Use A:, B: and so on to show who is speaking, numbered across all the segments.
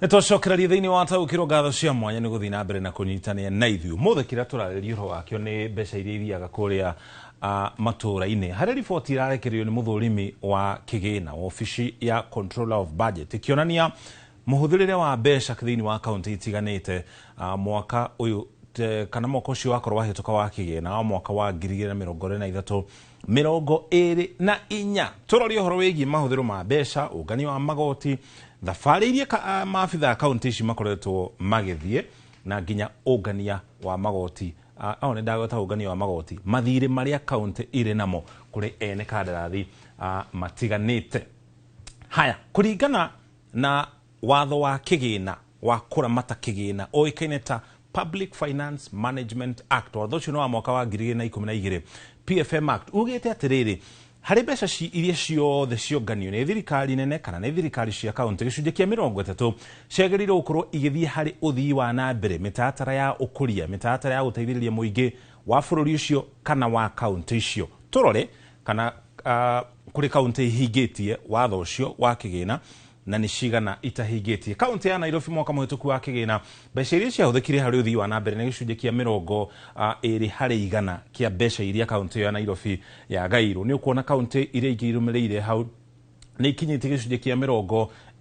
A: Nĩ twacokereria thĩinĩ wa Taũkĩrwo. Ngatho cia mwanya nĩ gũthiĩ na mbere na kũnyitanĩra na ithuĩ. Ũmũthĩ kĩrĩa tũrarĩria ũhoro wakĩo nĩ mbeca iria ithiaga kũrĩa matũũra-inĩ. Harĩ riboti ĩrarekererio nĩ mũthũrimi wa kĩgĩna, wabici ya Controller of Budget, ĩkĩonania mũhũthĩrĩre wa mbeca thĩinĩ wa kaunti itiganĩte mwaka ũyũ kana mwaka ũcio wakorwo wahĩtũka wa kĩgĩna wa mwaka wa 2023/24. Tũrorie ũhoro wĩgiĩ mahũthĩro ma mbeca, ũngania wa magoti, thabarĩ iria maabitha a kaunti ici makoretwo magĩthiĩ, na nginya ũngania wa magoti, nĩ ndagweta ũngania wa magoti, mathirĩ marĩa kaunti irĩ namo kũrĩ ene kandarathi matiganĩte. Haya, kũringana na watho wa kĩgĩna wa kũramata kĩgĩna ũĩkaine ta Public Finance Management Act, watho ũcio nĩ wa mwaka wa 2012, PFM Act, ugĩte atĩrĩrĩ, harĩ mbeca iria ciothe cionganio nĩ thirikari nene kana nĩ thirikari cia kaunti, gĩcunjĩ kĩa 30 ciagĩrĩirwo gũkorwo igĩthiĩ harĩ ũthii wa na mbere, mĩtaratara ya ũkũria, mĩtaratara ya gũteithĩrĩria mũingĩ wa bũrũri ũcio kana wa kaunti icio. Tũrore kana kũrĩ kaunti ihingĩtie watho ũcio wa kĩgĩna na nĩ cigana itahingĩtie. Kaunti ya Nairobi, mwaka mũhĩtũku wa kĩgĩna, mbeca iria ciahũthĩkire harĩ ũthii wa na mbere nĩ gĩcunjĩ kĩa 20% kĩa mbeca iria kaunti ĩyo ya Nairobi yagairwo. Nĩ ũkuona kaunti iria ingĩ irũmĩrĩire hau nĩ ikinyĩtie gĩcunjĩ kĩa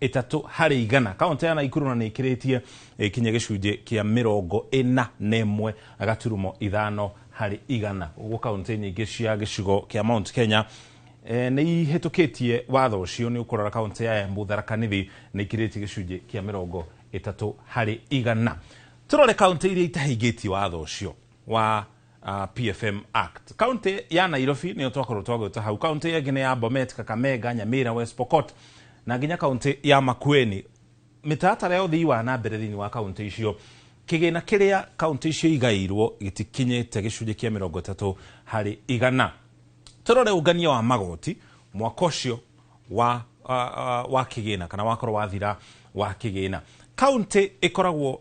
A: 30%. Kaunti ya Naikuru na nĩ ĩkĩrĩtie, ĩkinyia gĩcunjĩ kĩa 41.5%. Ũguo kaunti nyingĩ cia gĩcigo kĩa Mount Kenya nĩ ihĩtũkĩtie watho ũcio. Nĩ ũkũrora kaunti ya Embu, Tharaka Nithi nĩ ikĩrĩtie gĩcunjĩ kĩa 30%. Tũrore kaunti iria itahingĩtie watho ũcio wa PFM Act. Kaunti ya Nairobi nĩyo twakorwo twagwĩta hau. Kaunti ĩngĩ nĩ ya Bomet, Kakamega, Nyamira, West Pokot na nginya kaunti ya Makueni. Mĩtaratara ya ũthii wa na mbere thĩinĩ wa kaunti icio, kĩgĩna kĩrĩa kaunti icio igaĩirwo gĩtikinyĩte gĩcunjĩ kĩa 30%. Tũrore ũngania wa magoti mwaka ũcio wa kĩgĩna kana wakorwo wathira wa kĩgĩna. Kaunti ĩkoragwo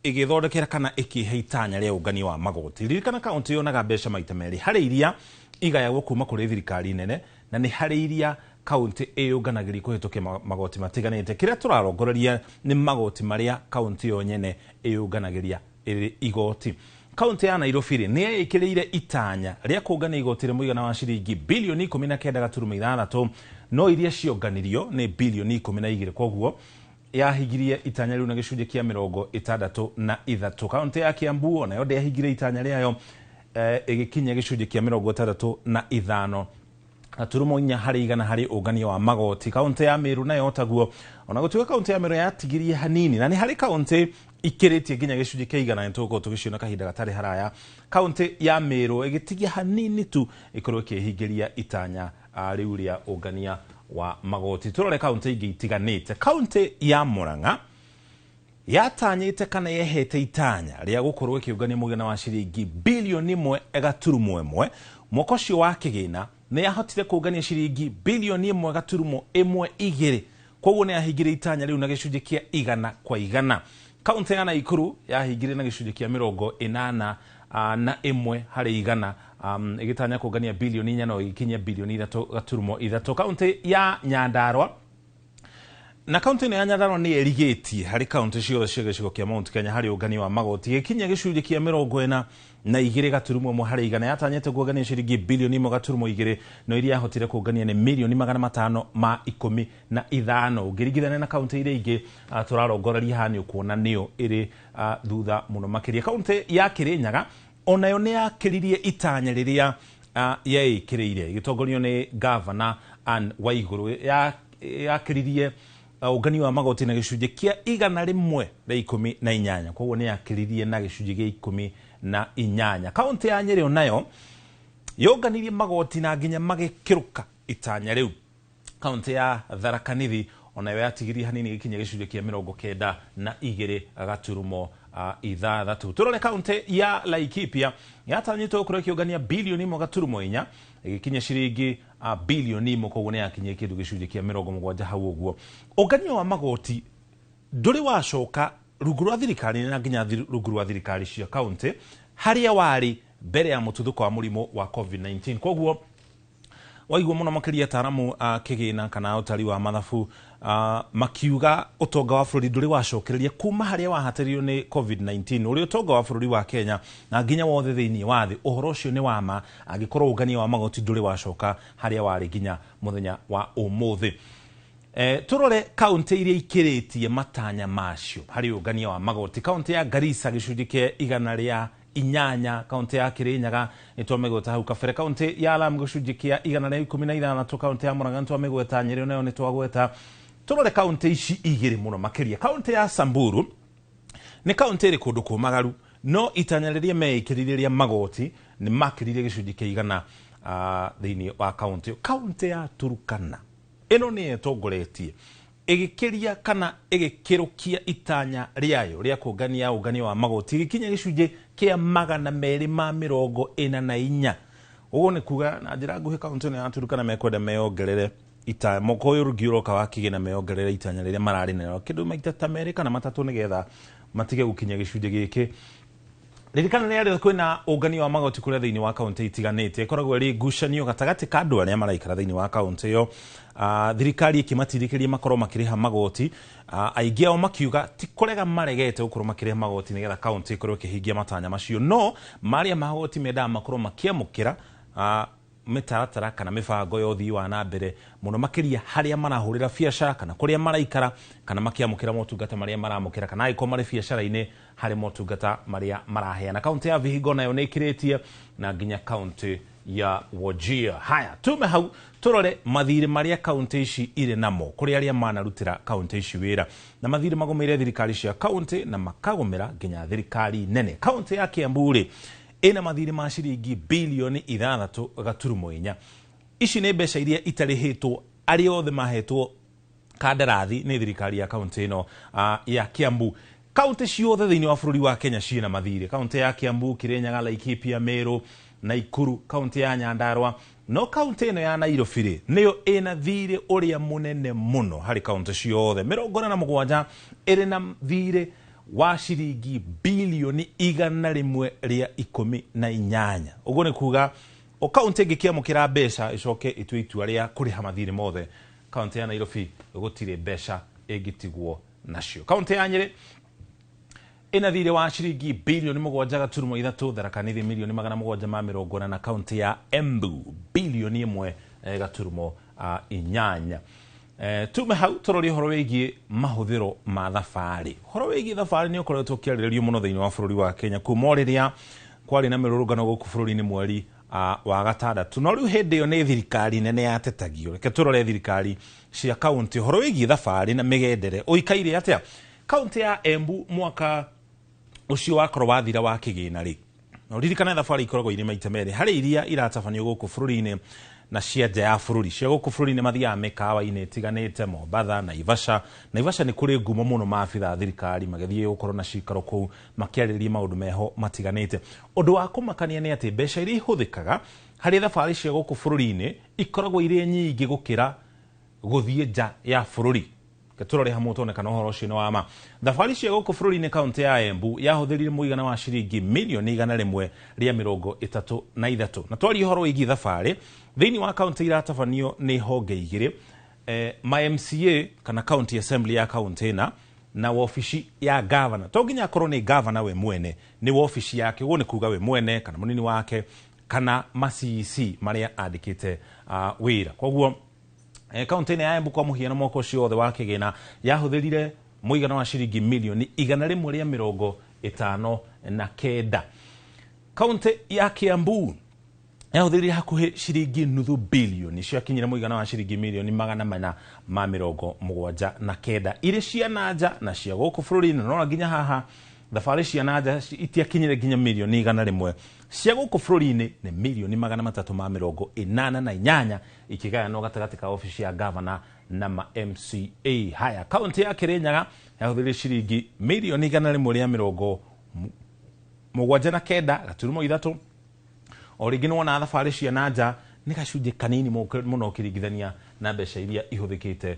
A: ĩgĩthondekera kana ĩkĩhe itanya rĩa ũngania wa magoti. Ririkana kaunti yonaga mbeca maita merĩ, harĩ iria igayagwo kuma kũrĩ thirikari nene na nĩ harĩ iria kaunti ĩyũnganagĩria kũhĩtũkia magoti matiganĩte. Kĩrĩa tũrarongoreria nĩ magoti marĩa kaunti yo nyene ĩyũnganagĩria ĩrĩ igoti. Kaunti ya Nairobi rĩ, nĩ ĩkĩrĩire itanya rĩa kũngania igoti rĩa mũigana wa ciringi bilioni 19.6, no iria cionganirio nĩ bilioni 12, koguo yahingirie itanya rĩu na gĩcunjĩ kĩa 63. Kaunti ya Kiambu onayo ndĩahingirie itanya rĩayo, ĩgĩkinyia gĩcunjĩ kĩa 65.4% harĩ ũngania wa magoti. Kaunti ya Meru nayo taguo, ona gũtuĩka kaunti ya Meru yatigirie hanini, na nĩ harĩ kaunti ikĩrĩtie nginya gĩcunjĩ kĩa 100, nĩ tũgũkorwo tũgĩciona kahinda gatarĩ haraya. Kaunti ya Meru ĩgĩtigia hanini tu ĩkorwo ĩkĩhingĩria itanya rĩu rĩa ũngania wa magoti. Tũrore kaunti ingĩ itiganĩte. Kaunti ya Murang'a yatanyĩte kana yehete itanya rĩa gũkorwo ĩkĩũngania mũigana wa ciringi bilioni 1.1. Mwaka ũcio wa kĩgĩna nĩ yahotire kũngania ciringi bilioni 1.12, koguo nĩ yahingire itanya rĩu na gĩcunjĩ kĩa 100%. Kaunti ya Naikuru yahingire na gĩcunjĩ kĩa 81%, ĩgĩtanya kũngania bilioni 4 no ĩgĩkinyia bilioni 3.3. Kaunti ya Nyandarua, na kaunti ĩno ya Nyandarua nĩ ĩrigĩtie harĩ kaunti ciothe cia gĩcigo kĩa Mount Kenya harĩ ũngania wa magoti, ĩgĩkinyia gĩcunjĩ kĩa 42.1%. Yatanyĩte kũngania ciringi bilioni 1.2, no iria yahotire kũngania nĩ mirioni 515. Ũngĩringithania na kaunti iria ingĩ tũrarongoreria haha, nĩ ũkuona nĩyo ĩrĩ thutha mũno makĩria. Kaunti ya Kirinyaga onayo nĩ yakĩririe itanya rĩrĩa yeĩkĩrĩire, ĩgĩtongorio nĩ gavana Anne Waiguru, yakĩririe ũngania wa magoti na gĩcunjĩ kĩa 118, koguo nĩ yakĩririe na gĩcunjĩ kĩa 18. Kaunti ya Nyĩrĩ onayo yonganirie magoti na nginya magĩkĩrũka itanya rĩu. Kaunti ya Tharaka Nithi onayo yatigirie hanini gĩkinya gĩcunjĩ kĩa 92.6. Tũrore kaunti ya Laikipia, yatanyĩtwo gũkorwo ĩkĩũngania bilioni 1.4, ĩgĩkinya ciringi bilioni 1, koguo nĩ yakinyia kĩndũ gĩcunjĩ kĩa 70 hau ũguo. Ũngania wa magoti ndũrĩ wacoka rungu rwa thirikari na nginya rungu rwa thirikari cia kaunti harĩa warĩ mbere ya mũtuthũko wa mũrimũ wa COVID-19. Koguo Waigua mũno makĩria ataaramu a kĩgĩna kana ũtari wa mathabu makiuga ũtonga wa bũrũri ndũrĩ wacokereria kuma harĩa wahatĩrĩirio nĩ COVID-19, ũrĩa ũtonga wa bũrũri wa Kenya na nginya wothe thĩinĩ wa thĩ. Ũhoro ũcio nĩ wa ma angĩkorwo ũngania wa magoti ndũrĩ wacoka harĩa warĩ nginya mũthenya wa ũmũthĩ. Tũrore kaunti iria ikĩrĩtie matanya macio harĩ ũngania wa magoti. Kaunti ya Garissa gĩcunjĩ kĩa 108, kaunti ya Kirinyaga nĩ twamĩgweta hau kabere, kaunti ya Lamu gĩcunjĩ kĩa 116, kaunti ya Murang'a nĩ twamĩgweta, Nyeri nayo nĩ twagweta. Tũrore kaunti ici igĩrĩ mũno makĩria. Kaunti ya Samburu nĩ kaunti ĩrĩ kũndũ kũmagaru, no itanya rĩrĩa meĩkĩrĩire rĩa magoti nĩ makĩrire gĩcunjĩ kĩa 100 thĩinĩ wa kaunti. Kaunti ya Turkana ĩno nĩ ĩtongoretie ĩgĩkĩria kana ĩgĩkĩrũkia itanya rĩayo rĩa kũngania ũngania wa magoti ĩgĩkinya gĩcunjĩ kĩa 244. Ũguo nĩ kuga na njĩra nguhĩ kaunti ĩno ya Turkana mekwenda meyongerere mwaka ũyũ ũngĩ ũroka wa kĩgĩna meyongerere itanya rĩrĩa mararĩ narĩo kĩndũ maita ta 2 kana 3 nĩgetha matige gũkinya gĩcunjĩ gĩkĩ. Ririkana nĩ arĩa kwĩna ũngania wa magoti kũrĩa thĩinĩ wa kaunti itiganĩte, ĩkoragwo ĩrĩ ngucanio gatagatĩ ka andũ arĩa maraikara thĩinĩ wa kaunti ĩyo. Thirikari ĩkĩmatindĩkĩrĩria makorwo makĩrĩha magoti, aingĩ ao makiuga ti kũrega maregete gũkorwo makĩrĩha magoti nĩgetha kaunti ĩkorwo ĩkĩhingia matanya macio, no marĩa magoti mendaga makorwo makĩamũkĩra mĩtaratara kana mĩbango ya ũthii wa na mbere mũno makĩria harĩa marahũrĩra biacara kana kũrĩa maraikara kana makĩamũkĩra motungata marĩa maramũkĩra kana angĩkorwo marĩ biacara-inĩ harĩ motungata marĩa maraheana. Kaunti ya Vihiga nayo nĩ ĩkĩrĩtie na nginya kaunti ya Wajir. Haya, tume hau tũrore mathirĩ marĩa kaunti ici irĩ namo kũrĩ arĩa manarutĩra kaunti ici wĩra, na mathirĩ magũmĩire thirikari cia kaunti na makagũmĩra nginya thirikari nene. Kaunti ya Kiambu rĩ ĩna mathirĩ ma ciringi bilioni 6.4. Ici nĩ mbeca iria itarĩhĩtwo arĩa othe mahetwo kandarathi nĩ thirikari ya kaunti ĩno ya Kiambu. Kaunti ciothe thĩinĩ wa bũrũri wa Kenya ciĩna mathirĩ. Kaunti ya Kiambu, Kirinyaga, Laikipia, Meru, Naikuru, kaunti ya Nyandarua. No kaunti ĩno ya Nairobi rĩ nĩyo ĩna thirĩ ũrĩa mũnene mũno harĩ kaunti ciothe 47, ĩrĩ na thirĩ wa ciringi bilioni 118. Ũguo nĩ kuga o kaunti ĩngĩkĩamũkĩra mbeca ĩcoke ĩtue itua rĩa kũrĩha mathirĩ mothe, kaunti ya Nairobi gũtirĩ mbeca ĩngĩtigwo nacio. Kaunti ya Nyeri ĩna thirĩ wa ciringi bilioni 7.3, Tharaka Nithi milioni 740, na kaunti ya Embu bilioni 1.8. Tume hau tũrore ũhoro wĩgiĩ mahũthĩro ma thabarĩ. Ũhoro wĩgiĩ thabarĩ nĩ ũkoretwo ũkĩarĩrĩrio mũno thĩinĩ wa bũrũri wa Kenya kuma o rĩrĩa kwarĩ na mĩrũrũngano gũkũ bũrũri-inĩ mweri wa gatandatũ. No rĩu hĩndĩ ĩyo nĩ thirikari nene yatetagio. Reke tũrore thirikari cia kaunti ũhoro wĩgiĩ thabarĩ na mĩgendere ũikaire atĩa. Kaunti ya Embu mwaka ũcio wakorwo wathira wa kĩgĩna rĩ, na ũririkane thabarĩ ikoragwo irĩ maita merĩ, harĩ iria iratabanio gũkũ bũrũri-inĩ na cia nja ya bũrũri. Cia gũkũ bũrũri-inĩ mathiaga mĩkawa-inĩ ĩtiganĩte, Mombatha, Naivasha. Naivasha nĩ kũrĩ ngumo mũno maabitha a thirikari magĩthiĩ gũkorwo na cikaro kũu makĩarĩrĩria maũndũ meho matiganĩte. Ũndũ wa kũmakania nĩ atĩ mbeca iria ihũthĩkaga harĩ thabarĩ cia gũkũ bũrũri-inĩ ikoragwo irĩ nyingĩ gũkĩra gũthiĩ nja ya bũrũri. Tũrore hamwe tuone kana ũhoro ũcio nĩ wa ma. Thabarĩ cia gũkũ bũrũri-inĩ kaunti ya Embu yahũthĩrire mũigana wa ciringi milioni 133. Na twarie ũhoro wĩgiĩ thabarĩ thĩinĩ wa kaunti iratabanio nĩ honge igĩrĩ, ma MCA kana county assembly ya kaunti ĩna na wabici ya governor. To nginya akorwo nĩ governor we mwene, nĩ wabici yake, ũguo nĩ kuga we mwene kana mũnini wake kana ma CEC marĩa andĩkĩte wĩra. Koguo kaunti ya Embu kwa mũhiano mwaka ũcio wothe wa kĩgĩna yahũthĩrire mũigana wa ciringi milioni 159. Kaunti ya Kiambu yahũthĩrire hakuhĩ ciringi nuthu bilioni, ciakinyire mũigana wa ciringi milioni 479 irĩ cia nanja na cia gũkũ bũrũri-inĩ. No nginya haha thabarĩ cia nanja itiakinyire nginya milioni 100. Cia gũkũ bũrũri-inĩ nĩ milioni 388 ikĩgayanwo gatagatĩ ka obici ya gavana na ma MCA. Haya, kaunti ya Kirinyaga yahũthĩrire ciringi milioni 179.3. O rĩngĩ nĩwona thabarĩ cia nanja nĩ gacunjĩ kanini mũno ũkĩringithania na mbeca iria ihũthĩkĩte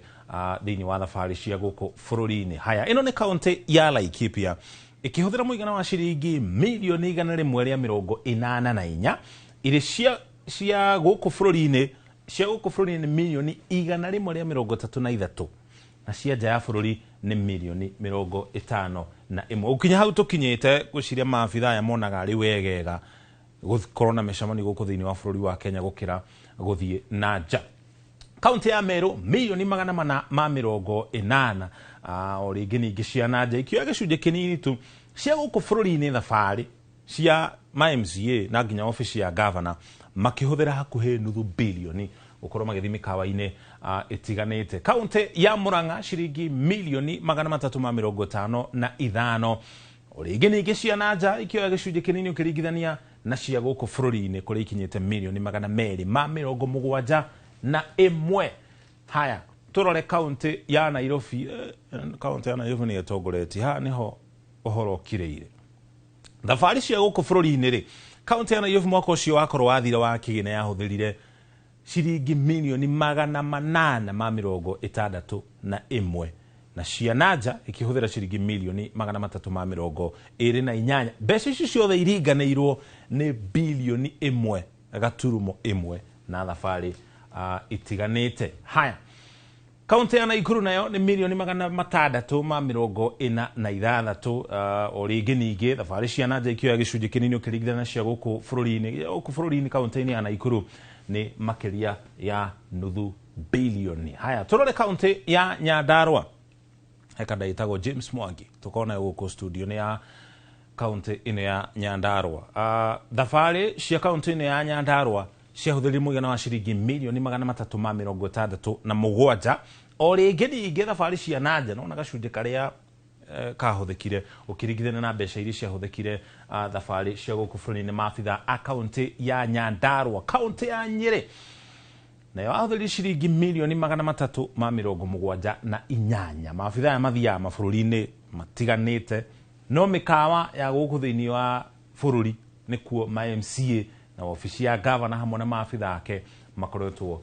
A: thĩinĩ wa thabarĩ cia gũkũ bũrũri-inĩ. Haya, ĩno nĩ kaunti ya Laikipia ĩkĩhũthĩra mũigana wa ciringi milioni 184 irĩ cia gũkũ bũrũri-inĩ Cia gũkũ bũrũri-inĩ nĩ mirioni 133, na cia nja ya bũrũri nĩ mirioni 51. Gũkinya hau tũkinyĩte, ngwĩciria maabitha aya monaga arĩ wegega gũkorwo na mĩcemanio gũkũ thĩinĩ wa bũrũri wa Kenya gũkĩra gũthiĩ na nja. Kaunti ya Meru mirioni 480, o rĩngĩ ningĩ cia na nja ikĩoya gĩcunjĩ kĩnini tu. Cia gũkũ bũrũri-inĩ thabarĩ cia ma MCA na nginya obici ya gavana makĩhũthĩra hakuhĩ nuthu bilioni gũkorwo magĩthiĩ mĩkawa-inĩ ĩtiganĩte. Kaunti ya Murang'a ciringi mirioni 355, o rĩngĩ ningĩ cia na nja ikĩoya gĩcunjĩ kĩnini ũkĩringithania na cia gũkũ bũrũri-inĩ kũrĩa ikinyĩte mirioni 271. Haya, tũrore kaunti ya Nairobi. Kaunti ya Nairobi nĩ ĩtongoretie, haha nĩho ũhoro ũkirĩire. Thabarĩ cia gũkũ bũrũri-inĩ rĩ, kaunti ya Nairobi mwaka ũcio wakorwo wathira wa kĩgĩna yahũthĩrire ciringi mirioni 861, na cia na nja ikĩhũthĩra ciringi mirioni 328. Mbeca ici ciothe iringanĩirwo nĩ bilioni 1.1 na thabarĩ itiganĩte. Haya, kaunti ya Nakuru nayo nĩ mirioni 646, o rĩngĩ ningĩ thabarĩ cia na nja ikĩoya gĩcunjĩ kĩnini ũkĩringithania na cia gũkũ bũrũri-inĩ. Gũkũ bũrũri-inĩ kaunti-inĩ ya Nakuru nĩ makĩria ya nuthu bilioni. Haya, tũrore kaunti ya Nyandarua. Heka ĩtagwo James Mwangi tukona gũkũ studio nĩ ya kaunti ĩno ya Nyandarua. Thabarĩ cia kaunti ĩno ya Nyandarua ciahũthĩrire mũigana wa ciringi mirioni 367, o rĩngĩ ningĩ thabarĩ cia na nja nona gacunjĩ karĩa kahũthĩkire ũkĩringithania na mbeca iria ciahũthĩkire thabarĩ cia gũkũ bũrũri-inĩ maabitha a kaunti ya Nyandarua. Kaunti ya Nyĩrĩ nayo ahũthĩrire ciringi mirioni 378. Maabitha aya mathiaga mabũrũri-inĩ matiganĩte, no mĩkawa ya gũkũ thĩinĩ wa bũrũri nĩkuo ma MCA na obici ya gavana hamwe na maabitha ake makoretwo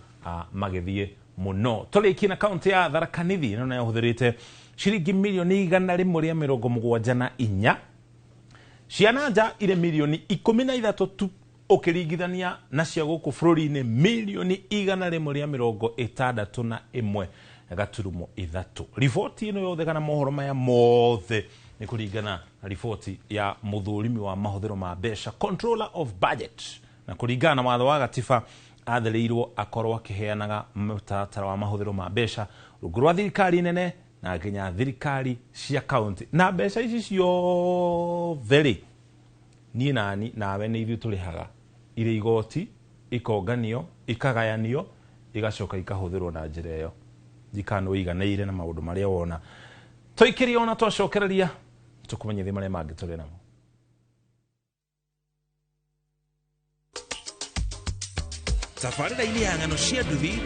A: magĩthiĩ mũno. Tũrĩkie na kaunti ya Tharaka Nithi, ĩno nayo ĩhũthĩrĩte ciringi mirioni 174, cia na nja irĩ mirioni 13 tu ũkĩringithania na cia gũkũ bũrũri-inĩ mirioni 161.3. Riboti ĩno yothe kana mohoro maya mothe nĩ kũringana na riboti ya mũthũrimi wa mahũthĩro ma mbeca, controller of budget, na kũringana na watho wa gatiba athĩrĩirwo akorwo akĩheanaga mũtaratara wa mahũthĩro ma mbeca rungu rwa thirikari nene na nginya thirikari cia kaunti. Na mbeca ici ciothe rĩ, niĩ nani nawe nĩ ithuĩ tũrĩhaga irĩ igoti, ikonganio, ikagayanio, igacoka ikahũthĩrwo na njĩra ĩyo. Njikano iganĩire na maũndũ marĩa wona. Tũikĩrie ona twacokereria tũkũmenyithie marĩa mangĩ tũrĩ namo.
B: Tabarĩra-inĩ ya ng'ano cia nduthi.